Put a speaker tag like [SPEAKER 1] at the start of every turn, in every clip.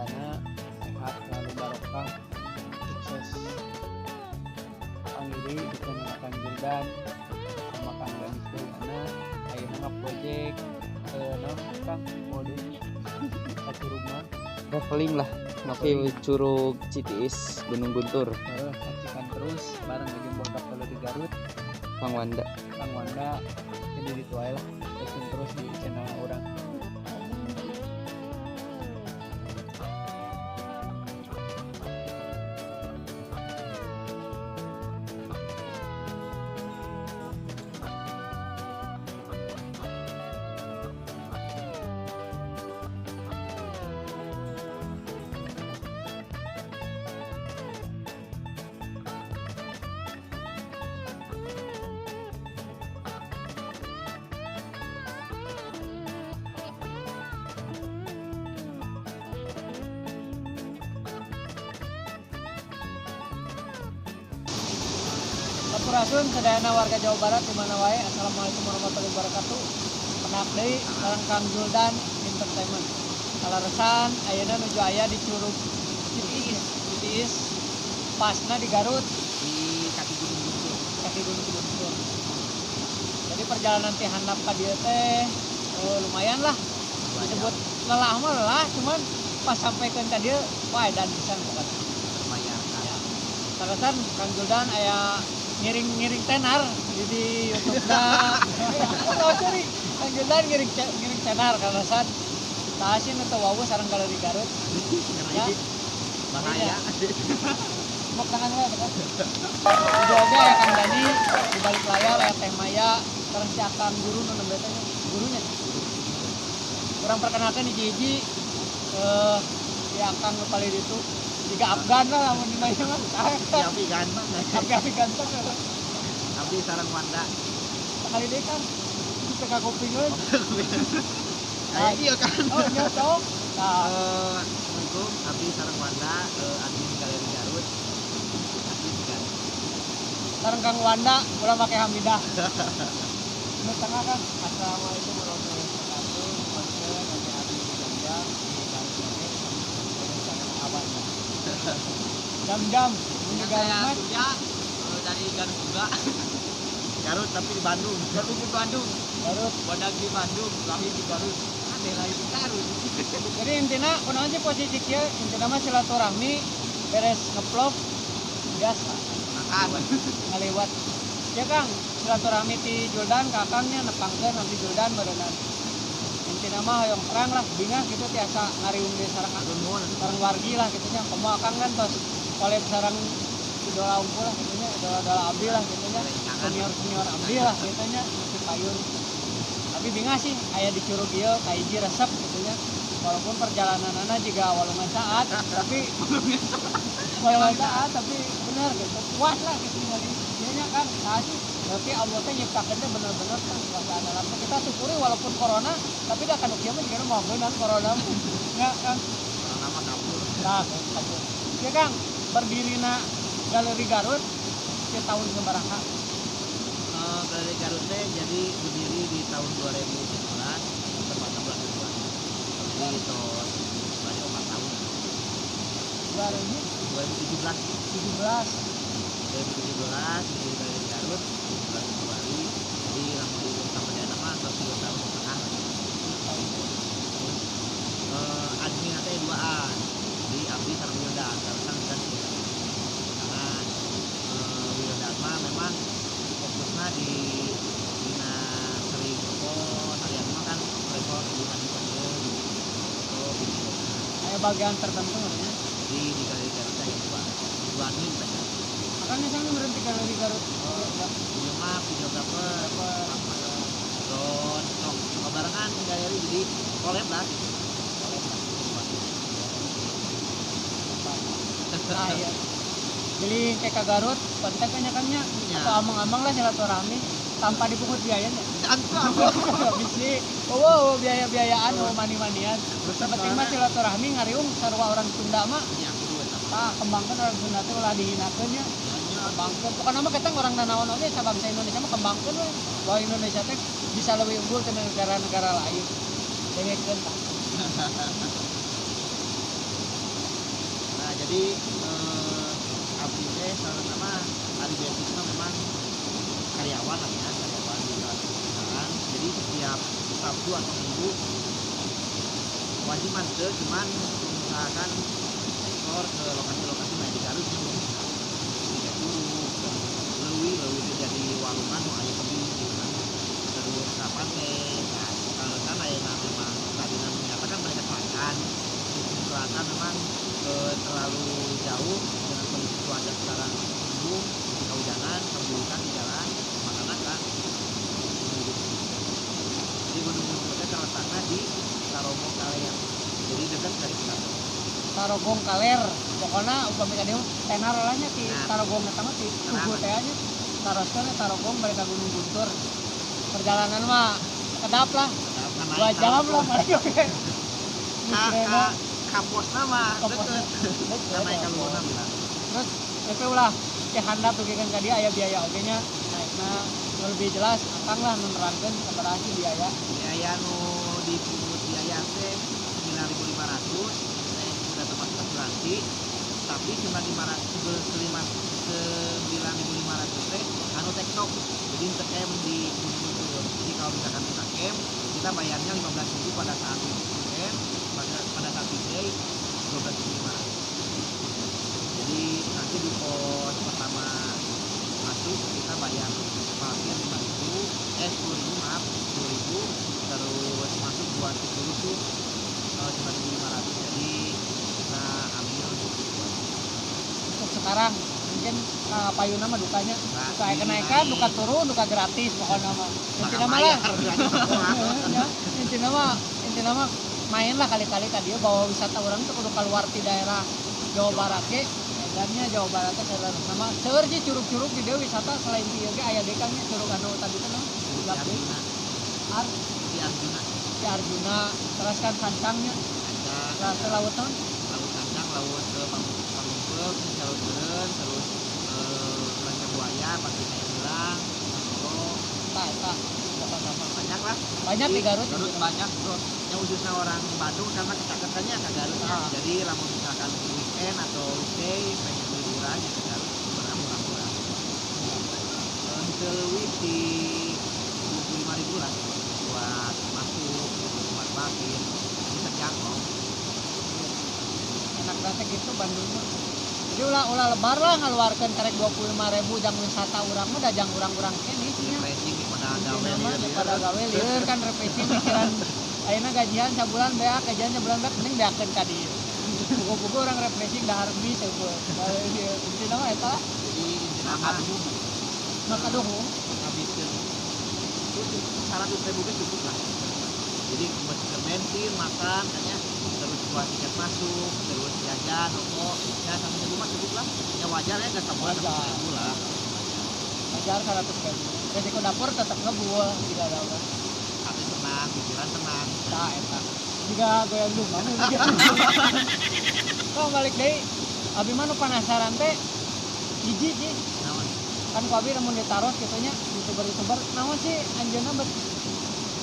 [SPEAKER 1] sadayana, sehat selalu barokah, sukses. Panggil di channel Kang Juldan sama Kang Dani sadayana, ayeuna project naon Kang mode ka curugna
[SPEAKER 2] traveling lah, make Curug Citiis Gunung Guntur.
[SPEAKER 1] Saksikan terus bareng jeung bokap kalau di Garut,
[SPEAKER 2] Kang Wanda.
[SPEAKER 1] Kang Wanda jadi itu aja lah, stay terus di channel orang. Sampurasun sadayana warga Jawa Barat di mana wae. Assalamualaikum warahmatullahi wabarakatuh. Penak deui sareng Kang Juldan Entertainment. Kaleresan ayeuna nuju aya di Curug Citiis, Citiis pasna di Garut
[SPEAKER 3] di kaki Gunung Guntur.
[SPEAKER 1] Kaki Gunung Guntur. Jadi perjalanan ti handap ka dieu teh lumayan lah. Disebut lelah mah lelah, cuman pas sampai ke ka dieu wah edan pisan pokoknya.
[SPEAKER 3] Lumayan.
[SPEAKER 1] Ya. Kaleresan Kang Juldan aya ngiring-ngiring tenar di YouTube-na. Oh, sorry. Kang Juldan ngiring tenar kaleresan. Tah sih nu teu wawuh sareng galeri Garut. Ya.
[SPEAKER 3] Bahaya.
[SPEAKER 1] Mok tangan we kan. Udah oge aya Kang Dani di balik layar aya Teh Maya sareng si Akang guru nu nembe teh gurunya. Kurang perkenalkan hiji-hiji si Akang nu palih ditu jiga Afgan lah lamun dina ieu mah.
[SPEAKER 3] Api ganteng.
[SPEAKER 1] Api ganteng.
[SPEAKER 3] Abdi sareng Wanda.
[SPEAKER 1] Sekali deui kan teu ka kuping euy.
[SPEAKER 3] Aya ieu kan.
[SPEAKER 1] Oh nya sok. Tah.
[SPEAKER 3] Assalamualaikum, abdi sareng Wanda, admin Galeri Garut. Admin Garut.
[SPEAKER 1] Sareng Kang Wanda ulah make Hamidah. Nu tengah kan. Assalamualaikum warahmatullahi wabarakatuh. Nuhunkeun abdi abdi jam-jam di Garut oge. Sareng abah. Jam-jam di Garut mah.
[SPEAKER 4] Ya, dari Garut juga.
[SPEAKER 3] Garut tapi di Bandung.
[SPEAKER 4] Garut di Bandung.
[SPEAKER 1] Garut
[SPEAKER 4] bodag di Bandung, lahir di Garut. Ada lahir di Garut.
[SPEAKER 1] Jadi intina kunaon sih posisi kieu, intina mah silaturahmi beres ngevlog gas lah.
[SPEAKER 4] Makan
[SPEAKER 1] ngaliwat. Ya Kang, silaturahmi ti Juldan ka Akangnya nepangkeun abdi Juldan barenan. Intina mah hoyong terang lah, bingah gitu tiasa ngariung deui sareng sareng wargi lah gitu nya. Komo Akang kan tos collab sareng idola unggul lah gitu nya, idola-idola abdi lah gitu nya, senior-senior abdi lah gitu nya, mesti payun. Tapi bingah sih aya di curug ieu kahiji resep gitu nya. Walaupun perjalananana juga walungan saat, tapi walungan saat tapi bener gitu. Puas lah gitu ningali ieu nya kan. Saha sih berarti Allah teh nyiptakeun teh bener-bener kan suasana alam teh kita syukuri walaupun corona, tapi da kanu kieu mah jiga mah beunang corona. Nya kan.
[SPEAKER 3] Corona mah kabur.
[SPEAKER 1] Tah, kabur. Ya Kang, berdirina Galeri Garut di tahun sabaraha?
[SPEAKER 3] Galeri Garut teh jadi berdiri di tahun 2017, tepatnya bulan Februari. Jadi tahun 4 tahun. 2017. 2017 berdiri Galeri Garut bulan Februari. Jadi lamun dihitung sampai dana mah tos 3 tahun setengah. Terus admin teh duaan. Jadi abdi sareng Wildan, sareng dan karena Wildan mah memang fokusnya di dina sering foto, harian mah kan travel dina di foto video.
[SPEAKER 1] Aya bagian tertentu ya.
[SPEAKER 3] Jadi di Galeri Garut aya dua admin saja.
[SPEAKER 1] Makanya saya berhenti Galeri Garut.
[SPEAKER 3] Ieu mah videografer, drone, sok barengan di galeri jadi collab lah gitu. Collab lah.
[SPEAKER 1] Nah, iya. Jadi kayak ke Garut, kontak kan nya
[SPEAKER 3] Ya.
[SPEAKER 1] atau amang-amang lah silaturahmi tanpa dipungut biayanya.
[SPEAKER 3] Tanpa.
[SPEAKER 1] Bisi, oh, biaya-biayaan, oh, mani-manian. Penting mah silaturahmi ngariung sarua orang Sunda mah.
[SPEAKER 3] Ya, kudu eta.
[SPEAKER 1] Tah, kembangkeun orang Sunda teh ulah dihinakeun nya. Kembangkeun. Pokona mah kita orang nanaon oge sabangsa Indonesia mah kembangkeun we. Bahwa Indonesia teh bisa lebih unggul ti negara-negara lain. Dengekeun tah.
[SPEAKER 3] Jadi abdi teh salah mah ari basic mah memang karyawan lah ya, karyawan di salah satu perusahaan. Jadi setiap Sabtu atau Minggu wajib manteu, cuman misalkan explore ke lokasi-lokasi main di Garut nya khususnya. Di Curug, leuwih leuwih teh jadi walungan nu aya tebing gitu kan. Terus ka pantai. Nah, kalau kan ayeuna memang tadina menyatakan mereka selatan. Sisi selatan memang terlalu jauh dengan kondisi cuaca sekarang mendung, kehujanan, keburukan di jalan, makanya kan. Jadi Gunung Guntur teh terletaknya di Tarogong Kaler. Jadi dekat dari Tarogong.
[SPEAKER 1] Tarogong Kaler. Pokoknya upami ka dieu tenar lah nya ti Tarogong eta mah ti tugu teh nya. Taroskeun Tarogong mereka Gunung Guntur. Perjalanan mah kedap lah. 2 jam lah paling oge.
[SPEAKER 3] Ka posna mah deket. Naik ka luhurna bilang.
[SPEAKER 1] Terus tapi ulah teh handap dugikeun ka dieu aya biaya oge nya. Naikna lebih jelas akang lah nu nerangkeun sabaraha sih biaya.
[SPEAKER 3] Biaya nu dipungut biaya teh 9.500 teh udah termasuk asuransi. Tapi 9.500 teh anu tektok. Jadi teu camp di Gunung Guntur. Jadi kalau misalkan kita camp, kita bayarnya 15.000 pada saat weekend, pada saat weekday 12.500. Jadi nanti di pos pertama masuk kita bayar parkir 5.000, 10.000 maaf, 10.000, terus masuk buat 10 tuh 9.500. Jadi kita ambil
[SPEAKER 1] untuk sekarang mungkin payuna mah dukanya duka kenaikan, duka turun, duka gratis pokoknya mah. Intina mah lah. Ya, intina mah main lah kali-kali ka dieu bawa wisata urang tuh kudu keluar ti daerah Jawa Barat ge. Edannya Jawa Barat teh salah mah seueur sih curug-curug di dieu wisata selain di ieu ge aya deui kang nya curug anu tadi teh naon?
[SPEAKER 3] Di Arjuna.
[SPEAKER 1] Di Arjuna, terus kan Sancangnya. Terus laut naon?
[SPEAKER 3] Laut Sancang, laut Pangumpeuk, laut Beureun, terus Ranca Buaya, Pantai Kayak Solo.
[SPEAKER 1] Tah eta
[SPEAKER 3] banyak lah.
[SPEAKER 1] Banyak di Garut.
[SPEAKER 4] Garut banyak, bro.
[SPEAKER 3] Yang khususnya orang Bandung karena kecaketannya ke Garut ya. Jadi lamun misalkan weekend atau weekday pengen liburan ya ke Garut, sebenarnya murah-murah. Henteu leuwih di 25.000 lah buat masuk, buat parkir, jadi terjangkau.
[SPEAKER 1] Enak banget gitu Bandung mah. Jadi ulah lebar lah ngaluarkeun karek 25.000 jang wisata urang mah da jang urang-urang keneh sih nya.
[SPEAKER 3] Refreshing pada gawe lieur.
[SPEAKER 1] Pada gawe lieur kan refreshing mikiran ayeuna gajian sabulan beak, gajian sabulan beak mending beakeun ka dieu. Puguh-puguh urang refreshing dahar mie seueuh. Gawe lieur. Intina mah eta lah.
[SPEAKER 3] Jadi intina mah
[SPEAKER 1] maka duhung
[SPEAKER 3] ngabiskeun 100.000 ge cukup lah. Jadi buat bensin, makan, kayaknya terus buat tiket masuk, terus jajan, rokok, ya 100.000 mah cukup lah. Ya wajar ya, nggak sebulan 100.000 lah.
[SPEAKER 1] Wajar 100.000. Resiko dapur tetap ngebul, tidak ada apa.
[SPEAKER 3] Hati tenang, pikiran tenang.
[SPEAKER 1] Nah, enak. Jika goyang dumang. Kok balik deui, abi mah nu penasaran teh hiji sih.
[SPEAKER 3] Naon?
[SPEAKER 1] Kan ku abi lamun ditaros kitu nya YouTuber-YouTuber, naon sih anjeunna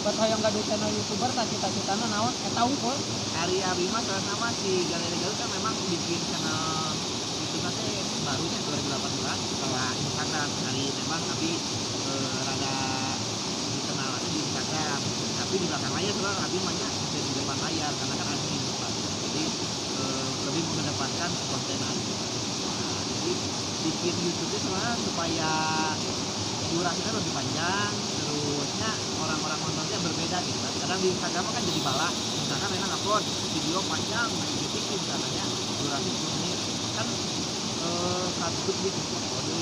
[SPEAKER 1] bet hoyong gaduh channel YouTuber tah cita-citana naon eta unggul.
[SPEAKER 3] Ari abi mah sama si Galeri Garut kan memang bikin channel YouTube teh barunya 2018 setelah Instagram. Ari memang abi rada dikenal di Instagram, tapi di belakang layar soalnya abi banyak di depan layar karena kan admin. Jadi lebih mengedepankan konten admin. Nah, jadi bikin YouTube itu sebenarnya supaya durasinya lebih panjang, terusnya orang-orang nontonnya berbeda gitu kan. Kadang di Instagram kan jadi bala, misalkan enak upload video panjang, main IGTV misalnya durasi 10 menit kan satu gitu, kode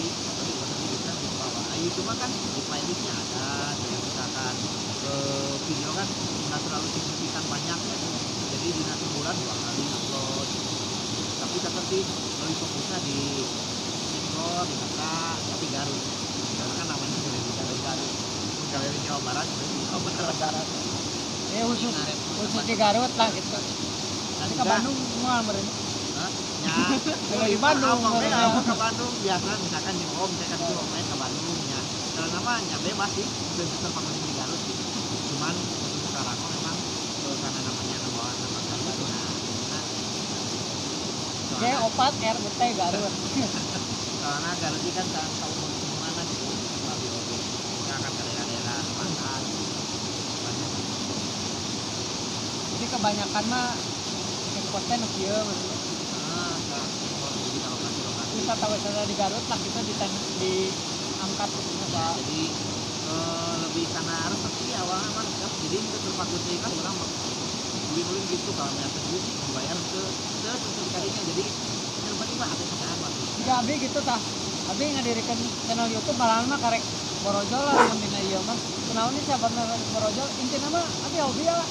[SPEAKER 3] kan di bawah. Nah, YouTube kan di playlistnya ada, kayak misalkan video kan nggak terlalu signifikan banyak ya, jadi di sebulan 2 kali upload. Tapi tetap sih lebih fokusnya di explore, wisata, tapi Garut. Karena kan namanya Galeri Garut. Galeri Jawa Barat, Jawa Barat.
[SPEAKER 1] Ya khusus di Garut lah gitu. Nanti ke Bandung semua meren.
[SPEAKER 3] Ya,
[SPEAKER 1] di Bandung,
[SPEAKER 3] ya, ke Bandung biasa misalkan jeung om, saya kan tuh main ke Bandung ya. Karena namanya bebas sih, tetap fokusnya di Garut gitu. Cuman untuk sekarang memang karena namanya nama nama Garut. Nah,
[SPEAKER 1] G4 R U T Garut.
[SPEAKER 3] Soalnya Garut ini kan kaum mana gitu abi oge akan ke daerah-daerah selatan banyak.
[SPEAKER 1] Jadi kebanyakan mah bikin konten nu kieu maksudnya.
[SPEAKER 3] Ah, jadi kalau lokasi-lokasi
[SPEAKER 1] wisata-wisata di Garut lah gitu diangkat gitu
[SPEAKER 3] ya,
[SPEAKER 1] soal
[SPEAKER 3] jadi lebih karena resep sih awalnya mah resep, jadi itu terpaku teuing lah urang mah ulin-ulin gitu. Kalau meyakeun duit dibayar ke terus untuk kalinya, jadi yang penting mah ada sekarang waktu
[SPEAKER 1] Jika abi gitu tah, abi ngadirikan channel YouTube malahan mah karek borojol lah mun dina ieu mah. Kunaon nih siapa borojol, intina mah abi hobi lah,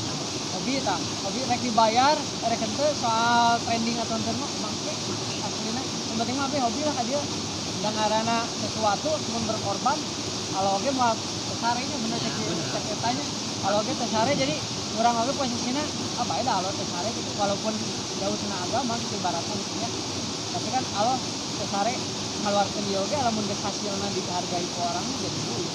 [SPEAKER 1] hobi tah, hobi. Rek dibayar rek henteu, soal trending atau henteu mah mangke aslina, yang penting mah abi hobi lah ka dieu. Da ngaranna sesuatu mun berkorban kalau oge moal teu sare nya, bener cek.
[SPEAKER 3] Ya, bener.
[SPEAKER 1] Cek etanya kalau oge teu sare, jadi urang oge posisinya apa ya, da Allah teu sare gitu, walaupun jauh tina agama gitu ibaratnya gitu nya, tapi kan Allah teu sare ngaluarkeun ieu oge lamun geus hasilna dihargai ku orang jadi duit.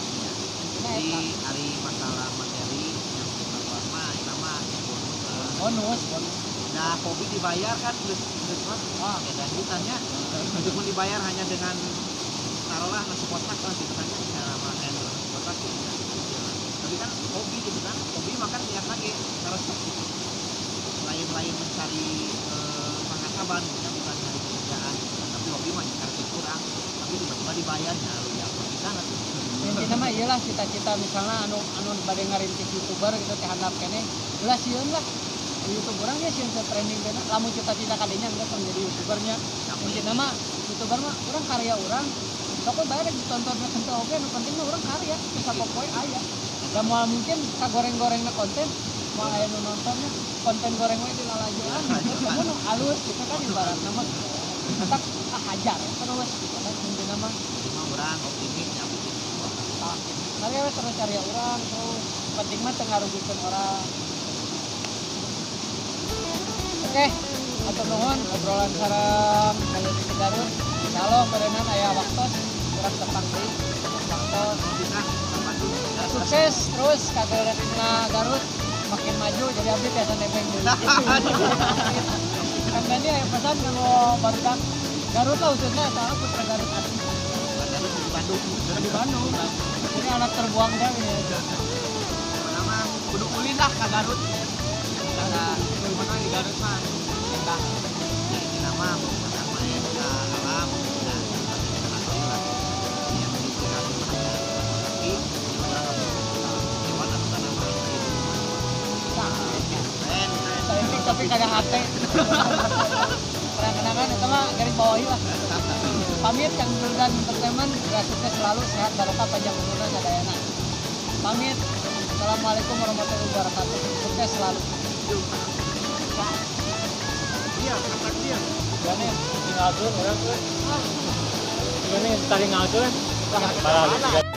[SPEAKER 1] Intina
[SPEAKER 3] Jadi
[SPEAKER 1] eta.
[SPEAKER 3] hari masalah materi yang kita keluar mah itu mah bonus lah.
[SPEAKER 1] Bonus, bonus.
[SPEAKER 3] Nah, hobi dibayar kan geus geus mah wah beda duitannya. Meskipun dibayar hanya dengan taruhlah nasi kotak lah gitu kan ya, cara makan nasi kotak gitu ya. Tapi kan hobi gitu kan, hobi makan niat lagi resep gitu. Lain-lain mencari penghasilan gitu kan, bukan nyari pekerjaan gitu kan. Tapi hobi mah nyari kurang, tapi tiba-tiba dibayarnya lu ya di sana tuh.
[SPEAKER 1] Intinya mah iyalah cita-cita misalnya anu anu bade ngarintis youtuber gitu teh handap keneh, ulah sieun lah. YouTube urang ge sieun teu trending kena lamun cita-cita kadinya geus menjadi youtubernya. Intinya mah youtuber mah urang karya urang sok we bae rek ditonton rek henteu oge, nu penting mah urang karya bisa popoe aya da moal mungkin kagoreng-gorengna konten moal aya nu nontonnya, konten goreng we dilalajoan namun nu alus gitu kan ibaratna mah tak ah hajar terus gitu kan intinya mah.
[SPEAKER 3] Cuma urang optimis ya bikin sebuah
[SPEAKER 1] Tah, karya we terus, karya urang terus, penting mah teu ngarugikeun orang. Oke, hatur nuhun obrolan sareng di Garut. Insyaallah berenang aya waktos urang tepang deui waktos.
[SPEAKER 3] Bisa terbantu.
[SPEAKER 1] Sukses terus kageuleuhna Garut makin maju, jadi abdi biasa nebeng deui. Kang Dani aya pesan kanggo barudak Garut lah, khususnya soalnya putra Garut asli.
[SPEAKER 3] Garut di Bandung.
[SPEAKER 1] Di Bandung. Ini anak terbuang dah ini.
[SPEAKER 4] Pertama kudu ulin lah ke Garut karena mana di Garut mah endah.
[SPEAKER 3] Ya ini nama pokoknya main ke alam dan asli lah yang dikasih tapi orang hewan atau tanaman gitu.
[SPEAKER 1] Nah,
[SPEAKER 3] Keren, keren.
[SPEAKER 1] saeutik tapi kagak hate. Kenangan itu mah garis bawahi lah. Pamit Kang Juldan Entertainment, udah sukses selalu, sehat barokah, panjang umurna sadayana. Pamit. Assalamualaikum warahmatullahi wabarakatuh. Sukses selalu.
[SPEAKER 3] Iya, kata dia.
[SPEAKER 1] Gimana ya?
[SPEAKER 5] Tinggal tuh orang tuh. Gimana tadi ngatur? Parah.